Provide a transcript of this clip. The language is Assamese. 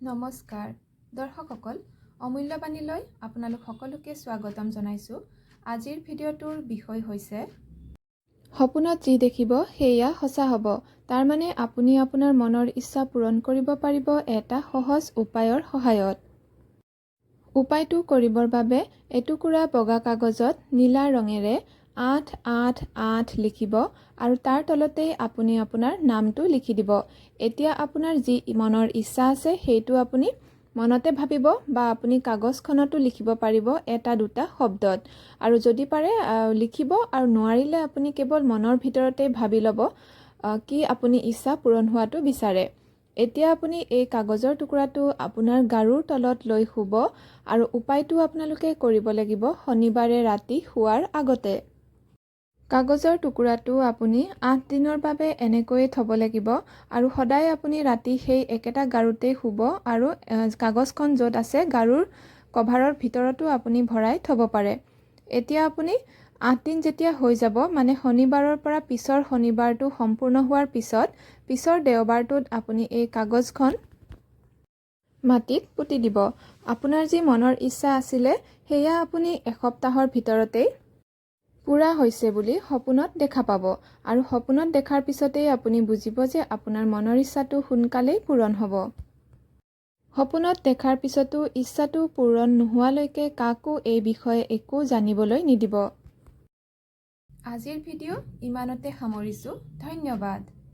নমস্কাৰ দৰ্শকসকল, অমূল্যবাণীলৈ আপোনালোক সকলোকে স্বাগতম জনাইছোঁ। আজিৰ ভিডিঅ'টোৰ বিষয় হৈছে, সপোনত যি দেখিব সেয়া সঁচা হ'ব। তাৰমানে আপুনি আপোনাৰ মনৰ ইচ্ছা পূৰণ কৰিব পাৰিব এটা সহজ উপায়ৰ সহায়ত। উপায়টো কৰিবৰ বাবে এটুকুৰা বগা কাগজত নীলা ৰঙেৰে 888 লিখিব আৰু তাৰ তলতেই আপুনি আপোনাৰ নামটো লিখি দিব। এতিয়া আপোনাৰ যি মনৰ ইচ্ছা আছে, সেইটো আপুনি মনতে ভাবিব বা আপুনি কাগজখনতো লিখিব পাৰিব এটা দুটা শব্দত। আৰু যদি পাৰে লিখিব আৰু নোৱাৰিলে আপুনি কেৱল মনৰ ভিতৰতে ভাবি ল'ব কি আপুনি ইচ্ছা পূৰণ হোৱাটো বিচাৰে। এতিয়া আপুনি এই কাগজৰ টুকুৰাটো আপোনাৰ গাৰুৰ তলত লৈ শুব আৰু উপায়টো আপোনালোকে কৰিব লাগিব শনিবাৰে ৰাতি শোৱাৰ আগতে। কাগজৰ টুকুৰাটো আপুনি 8 দিনৰ বাবে এনেকৈয়ে থ'ব লাগিব আৰু সদায় আপুনি ৰাতি সেই একেটা গাৰুতেই শুব আৰু কাগজখন য'ত আছে, গাৰুৰ কভাৰৰ ভিতৰতো আপুনি ভৰাই থ'ব পাৰে। এতিয়া আপুনি 8 দিন যেতিয়া হৈ যাব, মানে শনিবাৰৰ পৰা পিছৰ শনিবাৰটো সম্পূৰ্ণ হোৱাৰ পিছত পিছৰ দেওবাৰটোত আপুনি এই কাগজখন মাটিত পুতি দিব। আপোনাৰ যি মনৰ ইচ্ছা আছিলে, সেয়া আপুনি এসপ্তাহৰ ভিতৰতেই পূৰা হৈছে বুলি সপোনত দেখা পাব আৰু সপোনত দেখাৰ পিছতেই আপুনি বুজিব যে আপোনাৰ মনৰ ইচ্ছাটো সোনকালেই পূৰণ হ'ব। সপোনত দেখাৰ পিছতো ইচ্ছাটো পূৰণ নোহোৱালৈকে কাকো এই বিষয়ে একো জানিবলৈ নিদিব। আজিৰ ভিডিঅ' ইমানতে সামৰিছোঁ। ধন্যবাদ।